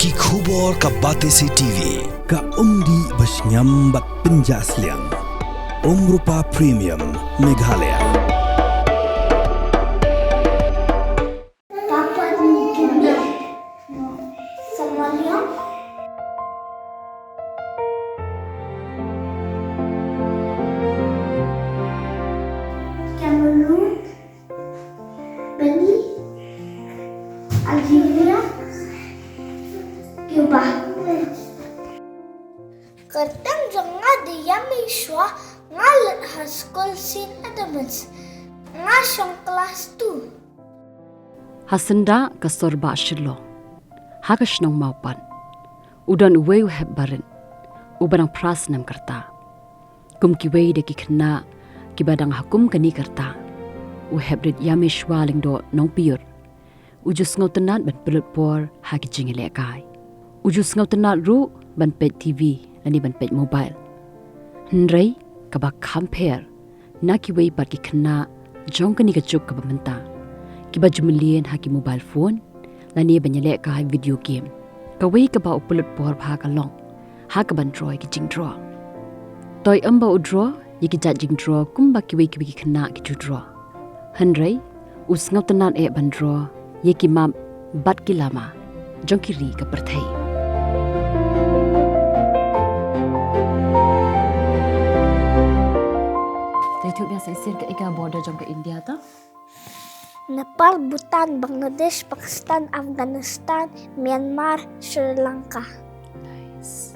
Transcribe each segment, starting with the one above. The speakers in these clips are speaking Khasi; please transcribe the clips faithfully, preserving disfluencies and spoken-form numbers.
Ki khubor ka Batesi T V, ka umdih ba shngiam bad pynjah sliang. Umrupa Premium, Meghalaya. Papua New Guinea, Somalia, Cameroon, Benin, Algeria, Cuba. Kyrteng jong nga dei Yami Shwa, nga leit ha skul Saint Edmund's. Nga shong klas two. Ha syndah ka Sorbah Shillong, ha ka shnong Mawpat, u don uwei u hep barit uba dang phra snem ka rta. Kum kiwei de ki khynnah kiba dang ha kum kane ka rta, u heprit Yami Shwa Lyngdoh Nongpyiur u ju sngewtynnat ban pynlut por ha ki jingïalehkai. U ju sngewtynnat ruh ban peit T V lane ban peit mobile. Hynrei kaba kham pher na kiwei pat ki khynnah jong kane ka juk kaba mynta, kiba ju mlien ha ki mobile phone lane ban ïalehkai video game. Kawei kaba u pynlut por bha ka long ha kaban draw ïa ki jingdraw. Toi em ba u draw ïa ki jait jingdraw kumba kiwei kiwei ki khynnah ki ju draw, hynrei u sngewtynnat eh ban draw ïa ki map bad ki lama jong ki ri ka pyrthei. Te ïathuh ïa nga shisien, kaei ka border jong ka India to? Nepal, Bhutan, Bangladesh, Pakistan, Afghanistan, Myanmar, Sri Lanka. Nice.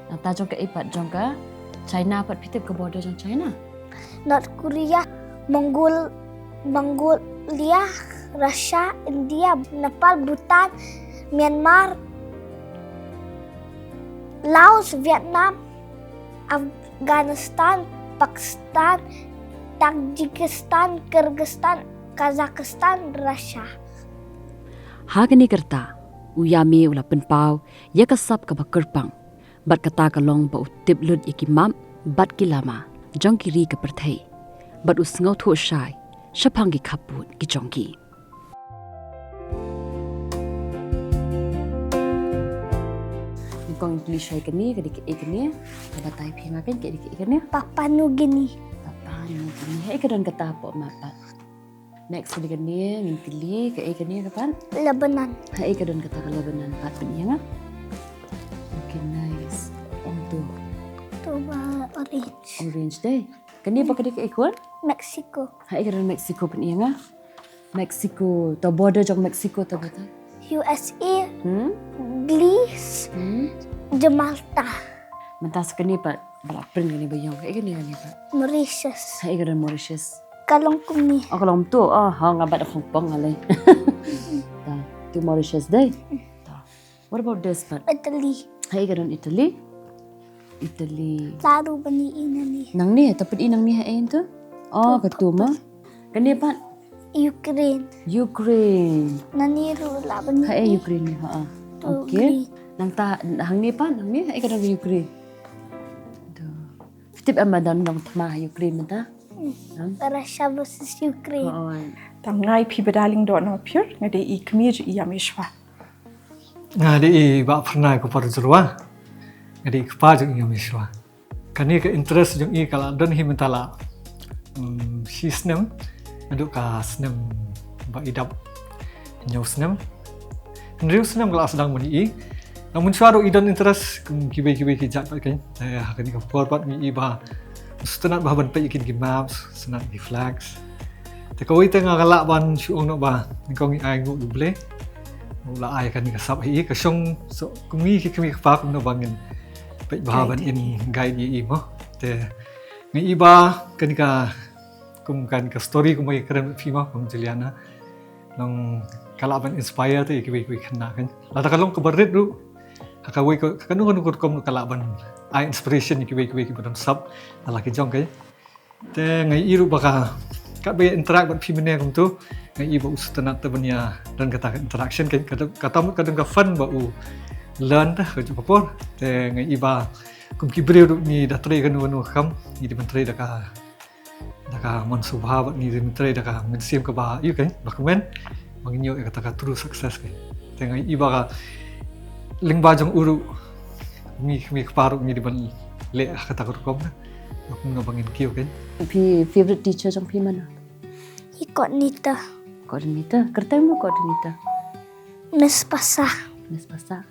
Nangta jong kaei pat jong ka China pat, phi tip ka border jong China? North Korea, Mongol-, Mongolia, Russia, India, Nepal, Bhutan, Myanmar, Laos, Vietnam, Afghanistan, Pakistan, Tajikistan, Kyrgyzstan, Kazakhstan, Russia. Ha kane ka rta, u Yami u la pynpaw ïa ka sap kaba kyrpang, bad kata ka long ba u tip lut ïa ki map bad ki lama jong ki ri ka pyrthei, bad u sngewthuh shai shaphang ki khappud ki jong ki. Nyngkong ngin kylli shai kane, ka dei kaei kane? Ka batai phi nga kane, ka dei kaei kane? Papua New Guinea. Papua New Guinea. Haei ka don kata hapoh map pat? Next ka dei kane, ngin kylli, kaei kane ka pat? Lebanon. Haei ka don kata ka Lebanon pat, pyni ïa nga? Okay, nice. Ong to. To ba orange. Orange dei. Kane ba ka dei kaei khun? Mexico. Haei ka don Mexico, pyni ïa nga? Mexico. To border jong Mexico to ba ta? U S A, hmm? Greece, hmm? Jamaica. Mynta sa kane pat ba la print kane ba ïong. Haei kane kane pat? Mauritius. Haei ka don Mauritius? Ka long kumne. Oh, ka long to. Oh, ha, nga bat da pong pong nga lei. Ta, to Mauritius dei. Ta. What about this part? Italy. Haei ka don Italy? Italy. Laru bani i nani. Nangne, ta pyni nangne haei to? Oh, ka to ma. Kane pat? Ukraine. Ukraine. Nani ru la bani. Haei Ukraine, ha. Okay. Nangta hangne pat, nangne haei ka don Ukraine? To. Tip em ba don nongthma ha Ukraine mynta? Hmm. Russia versus Ukraine. Oh. Tang nga i phi ba darling doh na pure, nga dei i kmie jong i Yami Shwa. Nga dei i Bah Pyrnai Kupar Jyrwa. Nga dei i kpa jong i Yami Shwa. Kane ka interest jong i ka la don hi mynta la, um, shi snem. Naduh ka snem ba i dap hynñiew snem. Hynriew snem ka la sdang ban i. Nang mynshuwa ruh i don interest kum kiwei kiwei ki jait pat kein. Te ha kane ka por pat ngi i ba sngewtynnat ba ban peit ïa kine ki maps, sngewtynnat ki flags. Te kawei te nga lah ban shu ong noh ba nyngkong ngi ai nguh ïa U Blei. U la ai kane ka sap ha i, ka shong, so, kum ngi ki kmie kpa kumno ba ngin peit ba ban in guide ïa i mo. Te ngi i ba kane ka, kum kane ka story kum ba i kren phi mo, kum Juliana. Nang ka lah ban inspire te ïa kiwei kiwei khynnah kein. Lada ka long kaba rit ruh, ha kawei ka, kano kano ka rukom ruh ka lah ban ai inspiration ïa kiwei kiwei kiba don sap ha la ki jong kein. Te nga i ruh ba ka, katba ïa interact bad phi mynne kumto, nga i ba u sngewtynnat te ban ïa don kata ka interaction kein, kata, kata mut ka don ka fun ba u learn te ha kajuh ka por. Te nga i ba kum ki briew ruh ngi da trei kano kano ka kam, ngi dei ban trei da ka, da ka mon sngewbha bad ngi dei ban trei da ka mynsiem kaba ïa kein, ba kmen ba ngin ïoh ïa kata ka true success kein. Te nga i ba ka Lyngba jong u ruh, ngi, ngi kpa ruh ngi dei ban leh ha kata ka rukom na. Kumno ba ngin kiew kein. Phi favorite teacher jong phi mano? Hi coordinator. Coordinator? Kyrteng mano coordinator? Miss Pasa. Miss Pasa.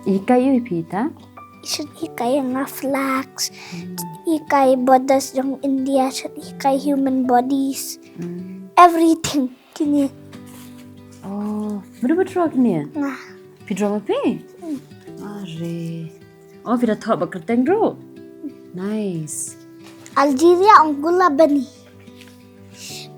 I hikai ïa phi ta? I shu hikai ïa nga flags. Hmm. I hikai borders jong India, shu hikai human bodies. Hmm. Everything. Kine. Oh, mano ba draw kine? Nga. Phi draw ma phi? Hmm. Are. Oh, phi da thoh bad kyrteng ruh. Nice. Algeria, Angola, Benin.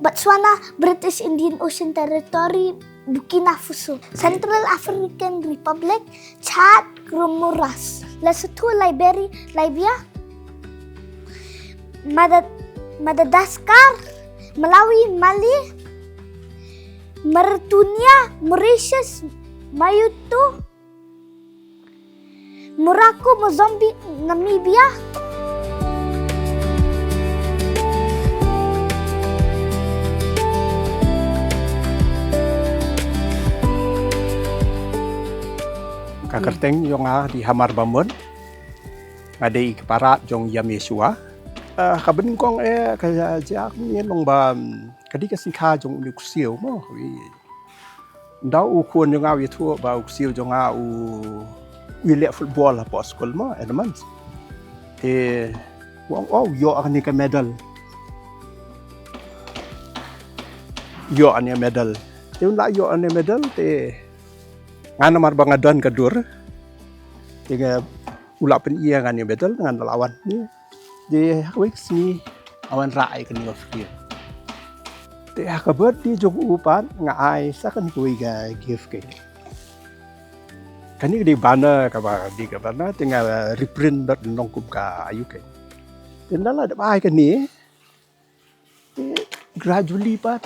Botswana, British Indian Ocean Territory, Burkina Faso, Central African Republic, Chad, Comoros, Lesotho, Liberia, Libya, Mada-, Madagascar, Malawi, Mali, Mauritania, Mauritius, Mayotte, Morocco, Mozambique, Namibia. Ka kyrteng jong nga dei Hamar Bamon. Nga dei i kparad jong Yam Yeshua. Ah, ka bynta kong eh ka jia ka mih long ba, mm, ka dei ka sngi kha jong u ksiew mo. Wi. Nda u khun jong nga u ïathuh ba u ksiew jong nga u, u leh football hapoh skul mo, Edmonds. Te u ong, oh, ïoh kane ka medal. Ïoh kane medal. Te u la ïoh kane medal te nga namar ba nga don ka dur. Te nga u la pyni ïa nga kane medal, ngan la wan. Te ha kawei ka sngi nga wanrah ïa kane ka frame. Te ha ka birthday jong u pat nga ai sa kane kawei ka gift kein. Kane ka dei banner, kaba dei ka banner te nga reprint bad nongkum ka aïu kein. Te nga la dep ai kane. Te gradually pat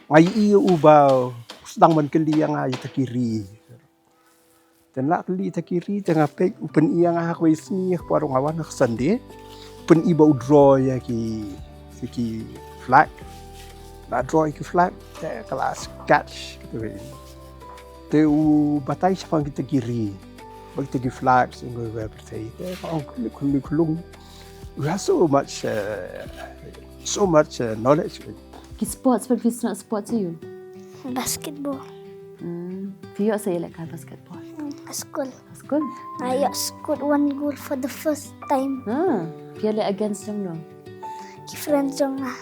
nga ïohi ïa u ba u sdang ban kylli ïa nga ïa kita ki ri. Te nga la kylli kita ki ri, te nga peit u pyni ïa nga ha kawei ka sngi, ha kaba nga wan ha ka Sunday. U pyni ba u draw ïa ki, ïa ki flag. La draw ïa ki flag, te ka la sketch kita ki. Te u batai shaphang kita ki ri, ba kita ki flag, sing go ba batai. Te ka ong kylli, kylli, kylli. We have so much, uh, so much, uh, knowledge. Ki sports, but phi snoh sports ïa u? Basketball. Hmm. Phi ïoh sa ïalehkai basketball? Hmm, ha skul. Ha skul? Nga ïoh score one goal for the first time. Ha. Phi ïaleh against jong no? Ki friends jong nga.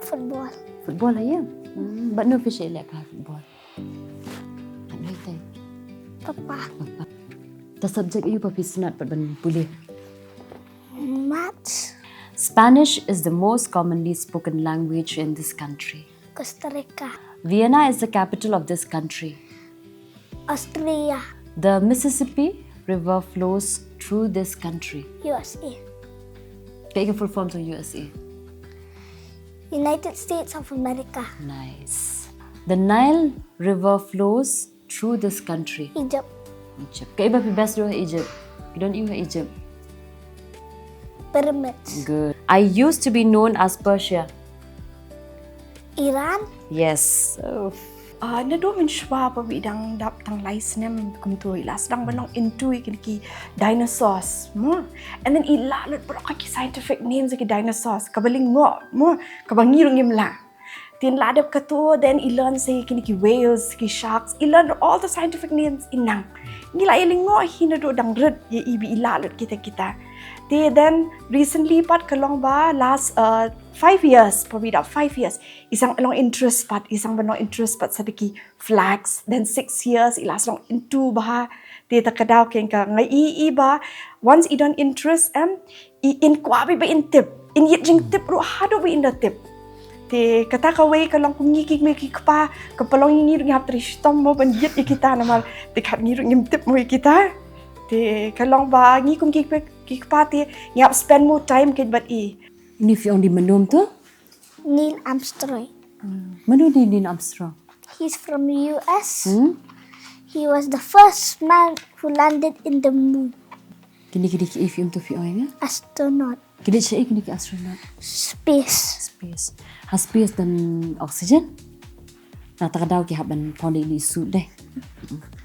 Football. Football ha ïa? Hmm. Bad no phi sa ïalehkai football? Bad no ïa te? Papa. Papa. Te subject ïa u ba phi snoh pat ban pule? Maths. Spanish is the most commonly spoken language in this country. Costa Rica. Vienna is the capital of this country. Austria. The Mississippi River flows through this country. U S A. Kaei ka full form jong U S A? United States of America. Nice. The Nile River flows through this country. Egypt. Egypt. Kaei ba phi best ruh ha Egypt? Phi don ïa u ha Egypt? Pyramids. Good. I used to be known as Persia. Iran. Yes. Oh. Ah, naduh mynshuwa ba i dang dap tang lai snem kumto i la sdang ban long into ïa kine ki dinosaurs mo. And then i la lut baroh ki scientific names ki dinosaurs. Kaba lyngngoh mo. Kaba ngi ruh ngim lah. Te la dep kato, then i learn sa ïa kine ki whales, ki sharks, i learn all the scientific names i nang. Ngi la ïa lyngngoh hi naduh dang rit ïa i ba i la lut kita kita. Te then recently pat ka long ba last, uh, five years, probably about five years, i sdang long interest pat, i sdang ban long interest pat sa da ki flags, then six years i la sdang long into bha. Te ta ka daw kein ka nga i i ba once i don interest em, i in kwah beit ba in tip, in ïit jingtip ruh haduh ba in da tip. Te kata kawei ka long kum ngi ki kmie ki kpa, ka pynlong ïa ngi ruh ngi hap trei shitom mo ban ïit ïa kita namar te kat ngi ruh ngim tip mo ïa kita. Te ka long ba ngi kum ki kmie ki kpa te ngi hap spend more time kein bad i. Une phi ong dei mano to? Neil Armstrong. Mano dei Neil Armstrong? He's from U S. Hmm? He was the first man who landed in the moon. Kine ki dei kiei phi ong to phi ong ïa nga? Astronaut. Ki dei shaei kine ki astronaut? Space. Space. Ha space don oxygen? Na ta ka daw ki hap ban pynlong ïa i suit de.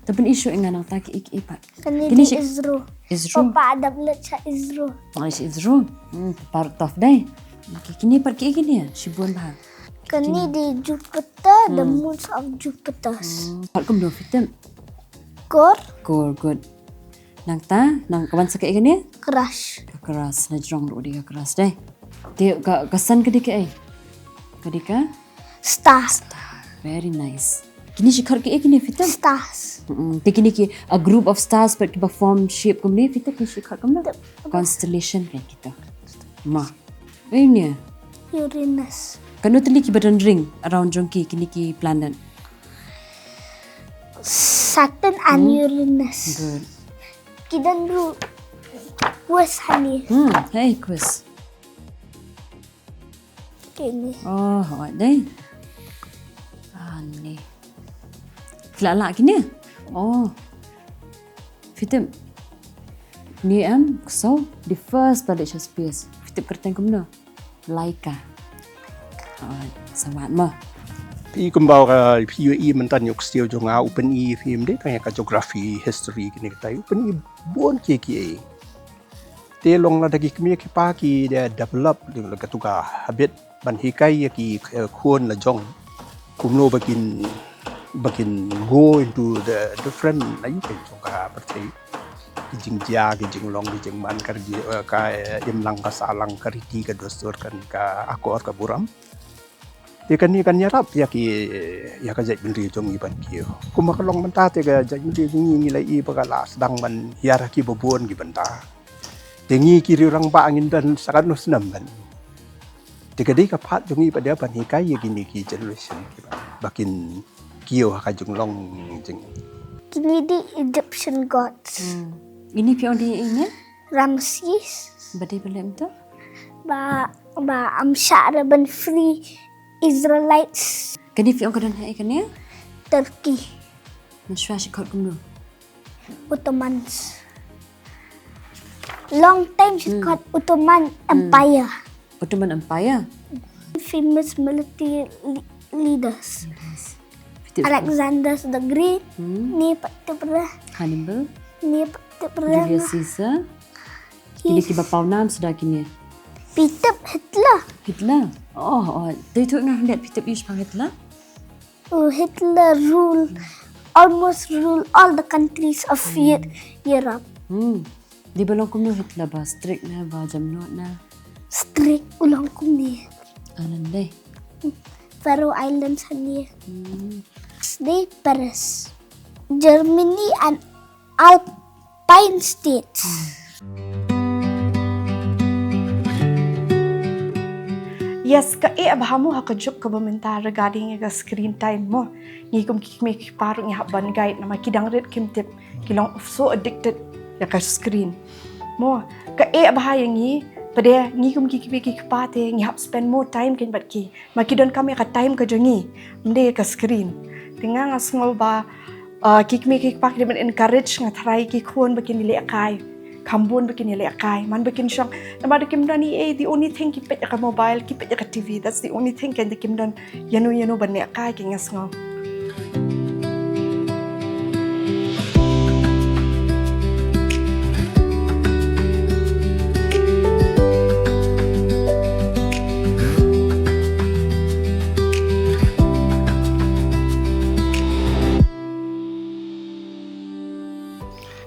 Te pyni shuh ïa nga nangta kiei kiei pat. Kane dei ISRO. ISRO. Papa dap leit sha ISRO. Oh, sha ISRO. Hmm, papa tough dei. Okay, kine pat kiei kine? Shibun bha. Kane dei Jupiter, the moons of Jupiter. Pat kumno, phi tip? Core. Core, good. Nangta, nang ka wan sa kaei kane? Crust. Ka crust, na jrong ruh dei ka crust dei. Te ka, ka sun ka dei kaei? Ka dei ka? Star. Very nice. Kine shi khot kiei kine, phi tip? Stars. Mm, te kine ki a group of stars pat kiba form shape kumne, phi tip kine shi khot kumne? Constellation kine kita. Ma. Ei ne? Uranus. Kano tylli kiba don ring around jong ki, kine ki planet? Saturn and Uranus. Good. Ki don ruh quiz hani. Hmm, hey quiz. Kine. Oh, hot dei. Ani. Ki la lah kine? Oh. Phi tip? Ni em, so, the first ba leit sha space. Phi tip kyrteng kumno? Laika. Oh, sa wad mo. Phi kumba ka phi ïohi mynta ïa u ksiew jong nga, u pyni phi ym dei tang ïa ka geography, history kine kita, u pyni bun kiei kiei. Te long lada ki kmie ki kpa ki da develop la katu ka habit ban hikai ïa ki, eh, khun la jong kumno ba kin, ba kin go into the different, la ïohi ka jong ka pyrthei. Ki jingjia, ki jinglong, ki jingman, ka ri, eh, ka, eh, imlang ka sahlang, ka riti ka dustur, kan ka akor ka burom. Te kane kan ïarap ïa ki, ïa ka jaitbynriew jong ngi ban kiew. Kumba ka long mynta te ka jaitbynriew jong ngi ngi la i ba ka la sdang ban hiar ha ki ba bun ki bynta. Te ngi ki riew rangbah ngin don sa katno snem ban. Te ka dei ka part jong ngi pat de ban hikai ïa kine ki generation kiba, ba kin kiew ha ka jinglong jing. Kine dei Egyptian gods. Ini phi ong dei ine? Ramses. Ba dei ba lem to? Ba ba am shah ra ban free Israelites. Kane phi ong ka don ha ei kane? Turkey. Mynshuwa shi khot kumno? Ottomans. Long time shi khot Ottoman Empire. Ottoman Empire. Famous military leaders. Alexander the Great. Ni pat tip re. Hannibal. Ni pat tip re. Julius Caesar. Kine kiba paw nam suda kine. Phi tip Hitler. Hitler. Oh, oh. Dei tu nga hendet phi tip ish pang Hitler. Oh, Hitler rule almost rule all the countries of Europe. Hmm. Dei ba long kumno Hitler, ba strict na, ba jamnot na? Strict, u long kumne. Anan dei. Faroe Islands hangne. Hmm. Dei Paris. Germany and Alpine States. Yes, ka eh bha mo ha ka juk kaba mynta regarding ïa ka screen time mo. Ngi kum ki kmie ki kpa ruh ngi hap ban guide namar ki dang rit kim tip, ki long so addicted ïa ka screen. Mo, ka eh bha ïa ngi pat de ngi kum ki kmie ki kpa te ngi hap spend more time kein bad ki. Ma ki donkam ïa ka time ka jong ngi, ym dei ïa ka screen. Te nga nga sngew ba, ah, ki kmie ki kpa ki dei ban encourage, nga tharai ki khun ba kin ïalehkai. Kham bun ba kin ïalehkai. Man ba kin shong. Namar da kim don ei ei, the only thing ki peit ïa ka mobile, ki peit ïa ka T V. That's the only thing kein, da kim don ïano ïano ban lehkai kein, nga sngew.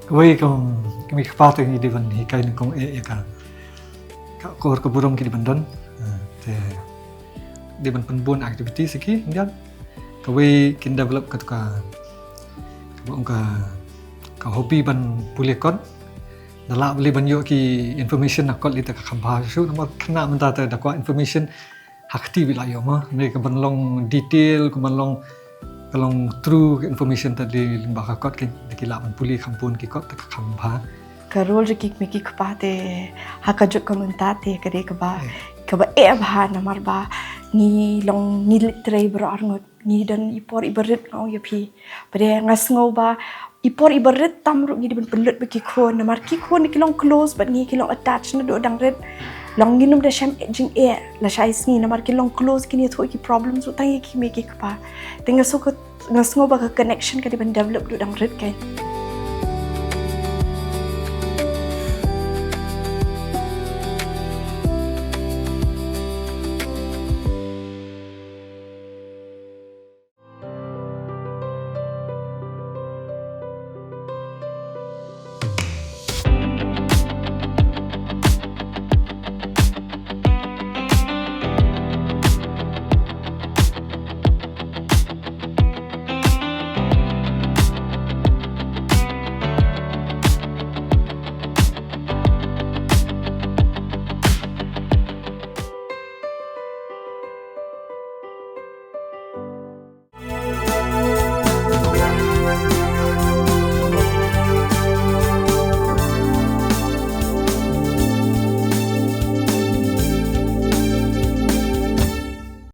Kawei ka, ka mih kpa te ngi dei ban hikai nyngkong eh ïa ka, ka akor ka burom ki dei ban don. Eh, te dei ban pynbun activity sa ki, ngan. Kawei kin develop ka, ka, ka, ka hobby ban pule kot. Da lah balei ban ïoh ki information na kot lei te ka kham bha shuh, namar khynnah mynta te da kwah information ha kti ba la ïoh ma, ne ka ban long detail, ka ban long, ka long true information te lei lyngba ka kot, ki, ki lah ban pule kham bun ki kot te ka kham bha. Ka role jong ki kmie ki kpa te ha ka juk ka mynta te ka dei kaba, kaba eh bha namar ba ngi long, ngi leit trei baroh arngut. Ngi don i por iba rit, nga ong ïa phi. Bad nga sngew ba i por iba rit tam ruh ngi dei ban pynlut bad ki khun, namar ki khun ki long close bad ngi, ki long attached naduh dang rit. Long ngin ym da shem jingeh lashai sngi namar ki long close, kin ïathuh ïa ki problems ruh tang ïa ki kmie ki kpa. Te nga sngew ka Nga sngew ba ka connection ka dei ban develop duh dang rit keiñ.